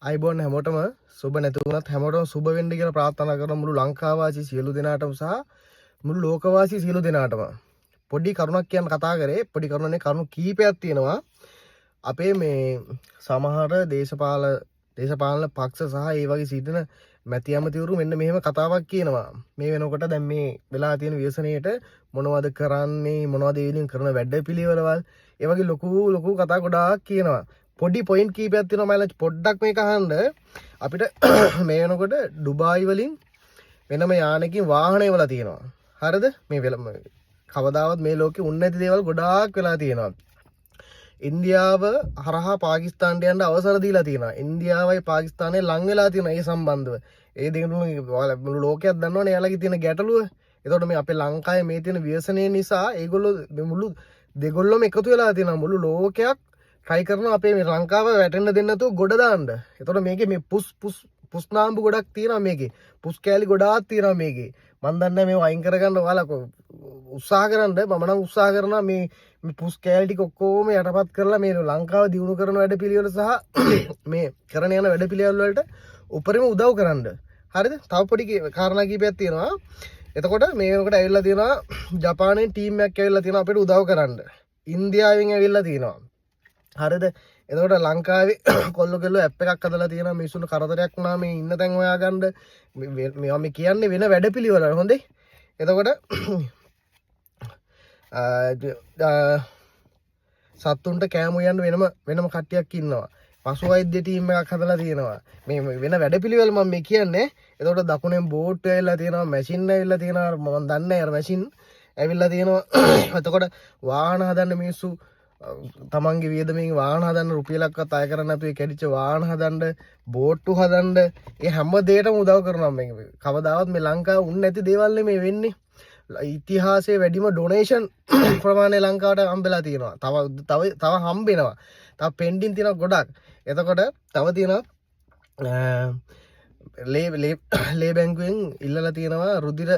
ආයුබෝවන් හැමෝටම. සුබ නැති වුණත් හැමෝටම සුබ වෙන්න කියලා ප්‍රාර්ථනා කරන මුළු ලංකාවාසී සියලු දෙනාටම සහ මුළු ලෝකවාසී සියලු දෙනාටම පොඩි කරුණක් කියන්න කතා කරේ. පොඩි කරුණනේ, කරුණු කීපයක් තියෙනවා. අපේ මේ සමහර දේශපාලන පක්ෂ සහ ඒ වගේ සිටින මැති ඇමතිවරු මෙන්න මෙහෙම කතාවක් කියනවා. මේ වෙනකොට දැන් මේ වෙලා තියෙන ව්‍යසනයේට මොනවද කරන්නේ, මොනවද ඒ වෙනුවෙන් කරන වැඩ පිළිවෙලවල්, ඒ වගේ ලොකු ලොකු කතා ගොඩාක් කියනවා. පොඩි පොයින්ට් කීපයක් තියෙනවා මයිල, පොඩ්ඩක් මේක අහන්න. අපිට මේ වෙනකොට ඩුබායි වලින් වෙනම යානකින් වාහන එවලා තියෙනවා. හරිද? මේ වෙල කවදාවත් මේ ලෝකෙ උන් නැති දේවල් ගොඩාක් වෙලා තියෙනවා. ඉන්දියාව හරහා පාකිස්තානට යන්න අවසර දීලා තියෙනවා. ඉන්දියාවයි පාකිස්තානය ලං වෙලා තියෙනවා ඒ සම්බන්ධව. ඒ දෙකම මුළු ලෝකයක් දන්නවනේ එයාලගේ තියෙන ගැටලුව. එතකොට මේ අපේ ලංකාවේ මේ තියෙන ව්‍යසනය නිසා ඒගොල්ලෝ මේ මුළු දෙගොල්ලොම එකතු වෙලා තියෙනවා. මුළු ලෝකයක් try කරනවා අපේ මේ ලංකාව වැටෙන්න දෙන්න නැතුව ගොඩ දාන්න. එතකොට මේකේ මේ පුස් පුස් පුස් නාම්බු ගොඩක් තියෙනවා මේකේ. පුස් කෑලි ගොඩාක් තියෙනවා මේකේ. මං දන්නේ නැහැ මේව අයින් කරගන්න ඔයාලා උත්සාහ කරන්න. මම නම් උත්සාහ කරනවා මේ මේ පුස් කෑලි ටික ඔක්කොම යටපත් කරලා මේ ලංකාව දියුණු කරන වැඩ පිළිවෙල සහ මේ කරන යන වැඩ පිළිවෙල වලට උපරිම උදව් කරන්න. හරිද? තව පොඩි කාරණා කීපයක් තියෙනවා. එතකොට මේ වෙනකොට ඇවිල්ලා තියෙනවා ජපානයෙන් ටීම් එකක් ඇවිල්ලා තියෙනවා අපිට උදව් කරන්න. ඉන්දියාවෙන් ඇවිල්ලා තියෙනවා. හරිද? එතකොට ලංකාවේ කොල්ලෝ කෙල්ලෝ ඇප් එකක් හදලා තියෙනවා. මිනිස්සුන්ට කරදරයක් වුණා මේ ඉන්න තැන් හොයාගන්න. මේවා මේ කියන්නේ වෙන වැඩපිළිවෙල. හොඳේ. එතකොට සත්තුන්ට කෑම උයන්න වෙනම වෙනම කට්ටියක් ඉන්නවා. පශු වෛද්‍ය ටීම් එකක් හදලා තියෙනවා. මේ වෙන වැඩපිළිවෙල මම මේ කියන්නේ. එතකොට දකුණෙන් බෝට් ඇවිල්ලා තියෙනවා, මැෂින් ඇවිල්ලා තියෙනවා. මම දන්නේ නැහැ, අර මැෂින් ඇවිල්ලා තියෙනවා. එතකොට වාහන හදන්න මිනිස්සු තමන්ගේ වියදමින් වාහන හදන්න, රුපියලක්වත් අය කරන්නේ නැතුව ඒ කැඩිච්ච වාහන හදන්න, බෝට්ටු හදන්න, ඒ හැම දෙයකටම උදව් කරනවා. මේ කවදාවත් මේ ලංකාවේ උන් නැති දේවල් නෙමෙයි වෙන්නේ. ඉතිහාසයේ වැඩිම ඩොනේෂන් ප්‍රමාණය ලංකාවට හම්බෙලා තියෙනවා. තව තව තව හම්බෙනවා. තව පෙන්ඩින් තියෙනවා ගොඩක්. එතකොට තව තියෙනවා ලේ ලේ ලේ බැංකුවෙන් ඉල්ලලා තියෙනවා රුධිර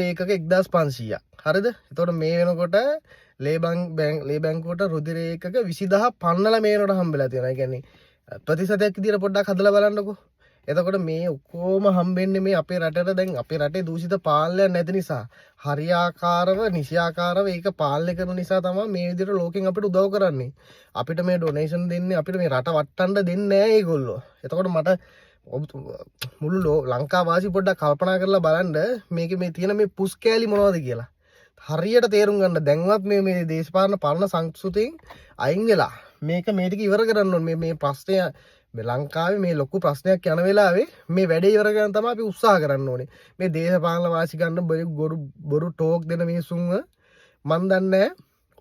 ඒකක 1500ක්. හරිද? එතකොට මේ වෙනකොට ලේ බැංකුවට රුධිර ඒකක 20,000 පන්නලා මේ වෙනකොට හම්බෙලා තියෙනවා. ඒ කියන්නේ ප්‍රතිශතයක් විදියට පොඩ්ඩක් හදලා බලන්නකෝ. එතකොට මේ ඔක්කොම හම්බෙන්නේ මේ අපේ රටට. දැන් අපේ රටේ දූෂිත පාලනයක් නැති නිසා, හරියාකාරව නිසියාකාරව ඒක පාලනය කරන නිසා තමයි මේ විදිහට ලෝකෙන් අපිට උදව් කරන්නේ. අපිට මේ ඩොනේෂන් දෙන්නේ, අපිට මේ රට වට්ටන්න දෙන්නේ නෑ ඒගොල්ලෝ. එතකොට මට මුළු ලංකාවාසී පොඩ්ඩක් කල්පනා කරලා බලන්න මේකේ මේ තියෙන මේ පුස් කෑලි මොනවද කියලා. හරියට තේරුම් ගන්න. දැන්වත් මේ මේ දේශපාලන පරණ සංස්කෘතියෙන් අයින් වෙලා මේක මේ ටික ඉවර කරන්න ඕනේ. මේ මේ ප්‍රශ්නය, මේ ලංකාවේ මේ ලොකු ප්‍රශ්නයක් යන වෙලාවේ මේ වැඩේ ඉවර කරන්න තමයි අපි උත්සාහ කරන්න ඕනේ. මේ දේශපාලන වාසි ගන්න බොරු බොරු ටෝක් දෙන මිනිස්සුන්ව මන් දන්නේ නැහැ.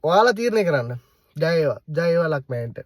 ඔයාලා තීරණය කරන්න. ජය වේවා. ජය වේවා ලක්මෑන්ට.